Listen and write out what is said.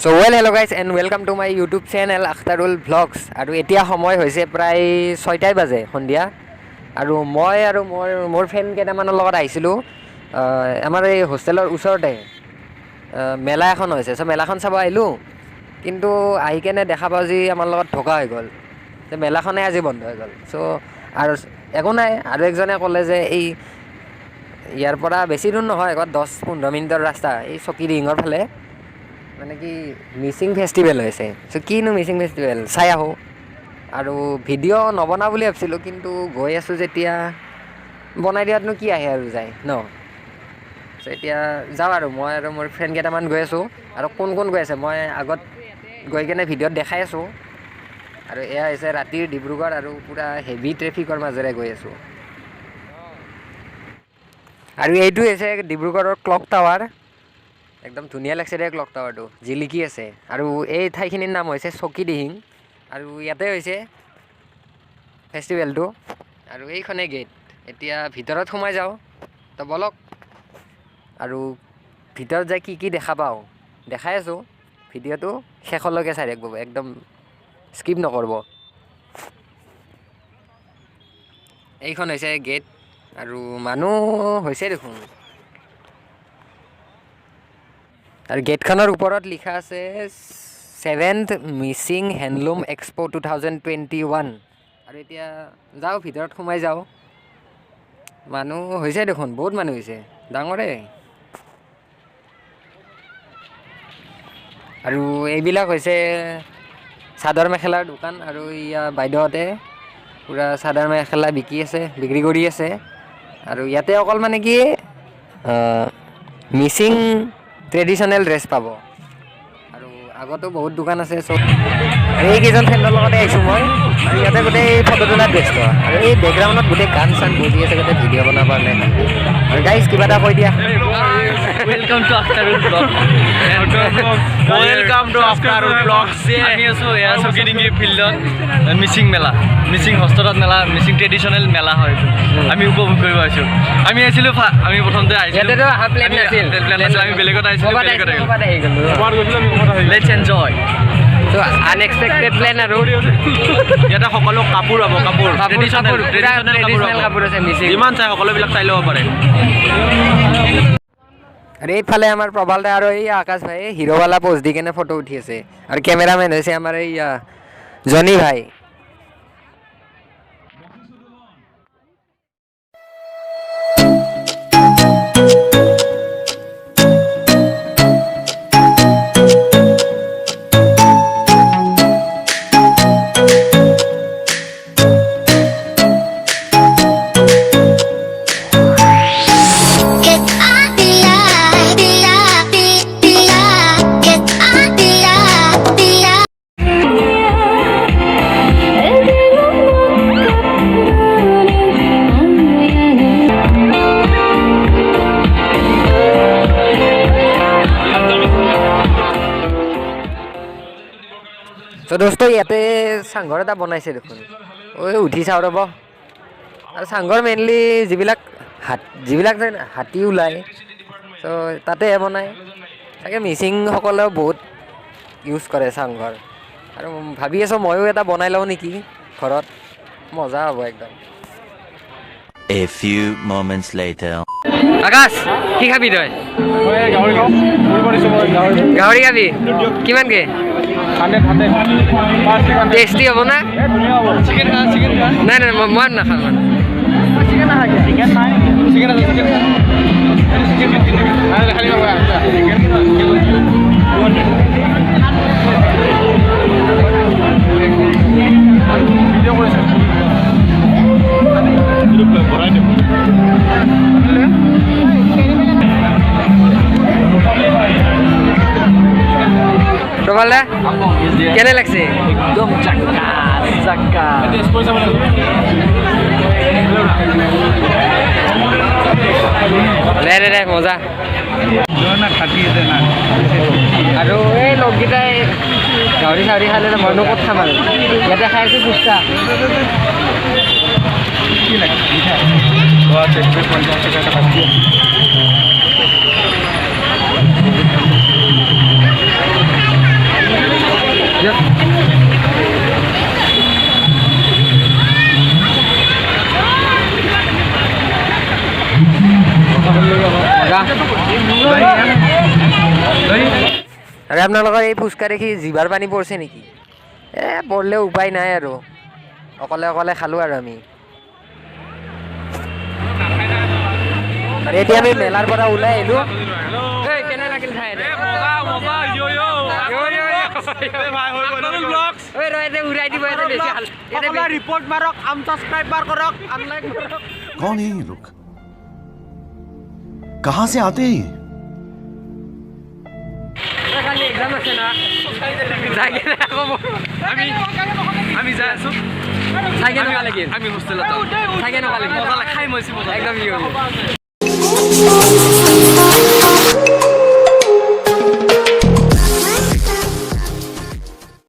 So well, hello guys and welcome to my YouTube channel Akhtarul vlogs. আৰু এতিয়া সময় হৈছে প্ৰায় 6টাই বাজে সন্ধিয়া। আৰু মই আৰু মোৰ ফ্ৰেণ্ড কেইটামানৰ লগত আহিছিলোঁ। আমাৰ এই হোষ্টেলৰ ওচৰতে মেলা এখন হৈছে। চ' মেলাখন চাব আহিলোঁ, কিন্তু আহি কেনে দেখা পাওঁ যে আমাৰ লগত ধোকা হৈ গ'ল, যে মেলাখনে আজি বন্ধ হৈ গ'ল। চ' আৰু একো নাই। আৰু একজনে ক'লে যে এই ইয়াৰ পৰা বেছি দূৰ নহয়, ক'ৰবাত 10-15 মিনিটৰ ৰাস্তা, এই চকীডিহিঙৰ ফালে মানে কি মিচিং ফেষ্টিভেল হৈছে। চ' কিনো মিচিং ফেষ্টিভেল চাই আহোঁ। আৰু ভিডিঅ' নবনাওঁ বুলি ভাবিছিলোঁ, কিন্তু গৈ আছোঁ যেতিয়া বনাই দিয়াতনো কি আহে আৰু যায় ন। চ' এতিয়া যাওঁ আৰু মই আৰু মোৰ ফ্ৰেণ্ড কেইটামান গৈ আছোঁ। আৰু কোন কোন গৈ আছে মই আগত গৈ কেনে ভিডিঅ'ত দেখাই আছোঁ। আৰু এয়া হৈছে ৰাতিৰ ডিব্ৰুগড় আৰু পূৰা হেভি ট্ৰেফিকৰ মাজেৰে গৈ আছোঁ। আৰু এইটো হৈছে ডিব্ৰুগড়ৰ ক্লক টাৱাৰ। একদম ধুনীয়া লাগছে দেই ক্লক টাৱাৰটো, জিলিকি আছে। আৰু এই ঠাইখিনিৰ নাম হৈছে চকীডিহিং। আৰু ইয়াতে হৈছে ফেষ্টিভেলটো। আৰু এইখনেই গেট। এতিয়া ভিতৰত সোমাই যাওঁ, তো ব'লক। আৰু ভিতৰত যাই কি কি দেখা পাওঁ দেখাই আছোঁ। ভিডিঅ'টো শেষলৈকে চাই থাকিব, একদম স্কিপ নকৰিব। এইখন হৈছে গেট। আৰু মানুহ হৈছে দেখোন। আৰু গেটখনৰ ওপৰত লিখা আছে 7th Mising handloom expo 2021। আৰু এতিয়া যাওঁ, ভিতৰত সোমাই যাওঁ। মানুহ হৈছে দেখোন, বহুত মানুহ হৈছে, ডাঙৰে। আৰু এইবিলাক হৈছে চাদৰ মেখেলাৰ দোকান। আৰু ইয়াৰ বাইদেউহঁতে পূৰা চাদৰ মেখেলা বিকি আছে, বিক্ৰী কৰি আছে। আৰু ইয়াতে অকল মানে কি মিচিং ট্ৰেডিশ্যনেল ড্ৰেছ পাব। আৰু আগতো বহুত দোকান আছে। চব এইকেইজন ফ্ৰেণ্ডৰ লগতে আহিছোঁ মই। আৰু ইয়াতে গোটেই ফটো তোলাত ব্যস্ত। আৰু এই বেকগ্ৰাউণ্ডত গোটেই গান চান বজি আছে, গোটেই ভিডিঅ' বনাব পৰা নাই। আৰু গাইজ কিবা এটা কৈ দিয়া। Welcome to Akhtarul vlog. Welcome to Akhtarul vlog. আমি আছোঁ এয়া চকীডিঙি ফিল্ডত, মিচিং মেলা, মিচিং হস্ততাঁত মেলা, মিচিং ট্ৰেডিশ্যনেল মেলা হয় এইটো। আমি উপভোগ কৰিব আহিছোঁ। আমি আহিছিলোঁ, আমি প্ৰথমতে আহিছিলোঁ। ইয়াতেতো অহা প্লেন নাছিল। প্লেন নাছিল, আমি বেলেগত আহিছিলোঁ, ক'ৰবাত বেলেগত আহিছিলোঁ, আহিলোঁ। ক'ৰবাত আহি গ'লোঁ। Let's enjoy. To' unexpected plan. আৰু ইয়াতে সকলো কাপোৰ পাব, কাপোৰ কাপোৰ ট্ৰেডিশ্যনেল চাপোৰ, পুৰা ট্ৰেডিশ্যনেল কাপোৰ ট্ৰেডিশ্যনেল পাব। কাপোৰ আছে মিচিং। যিমান চাই সকলোবিলাক চাই ল'ব পাৰে। আৰু এইফালে আমাৰ প্ৰবাল দা আৰু এই আকাশ ভাই হিৰোৱালা প'জ দি কেনে ফটো উঠি আছে। আৰু কেমেৰামেন হৈছে আমাৰ এই জনী ভাই। K I B I B I B I K I B I B I. ত' দোস্ত, ইয়াতে চাংঘৰ এটা বনাইছে দেখোন। ঐ উঠি চাওঁ ৰ'ব। আৰু চাংঘৰ মেইনলি যিবিলাক যে হাতী ওলায়, ত' তাতেহে বনায় চাগে। মিচিংসকলেও বহুত ইউজ কৰে চাংঘৰ। আৰু ভাবি আছোঁ ময়ো এটা বনাই লওঁ নেকি ঘৰত, মজা হ'ব একদম। A few moments later. আকাশ, কি খাবি তই? গাহৰি খাবি? কিমানকে? টেষ্টি হ'ব না? চিকেন খা, চিকেন খা। নাই নাই, মই নাখাওঁ মানে। চিকেন আছে, চিকেন। প্ৰবাল দা, কেনে লাগছে? একদম জাক্কাস জাক্কাস। দে দে দে, মজা। আৰু এই লগকেইটাই গাহৰি চাহৰি খালে মইনো ক'ত খাম? আৰু ইয়াতে খাই আছোঁ ফুচকা। দিয়ক। আৰু আপোনালোকৰ এই ফুচকা দেখি জিভাৰ পানী পৰিছে নেকি? এ পৰিলেও উপায় নাই আৰু, অকলে অকলে খালোঁ আৰু আমি। আৰু এতিয়া আমি মেলাৰ পৰা ওলাই আহিলোঁ। এই, কেনে লাগিল চাই? ঐ ৰ, ইয়াতে উৰাই দিব, ইয়াতে বেছি ইয়াতে ৰিপৰ্ট মাৰক, আনচাবস্ক্ৰাইবাৰ কৰক, আনলাইক কৰক। कौन है ये लोग? कहां से आते हैं ये? কালি এক্সাম আছে না, যাই কেনে আকৌ আমি যাই আছোঁ। চাই কেনেকুৱা লাগিল? আমি হোষ্টেলত চাই কেনেকুৱা লাগিল? মজা লাগে, খাই মজা। একদম।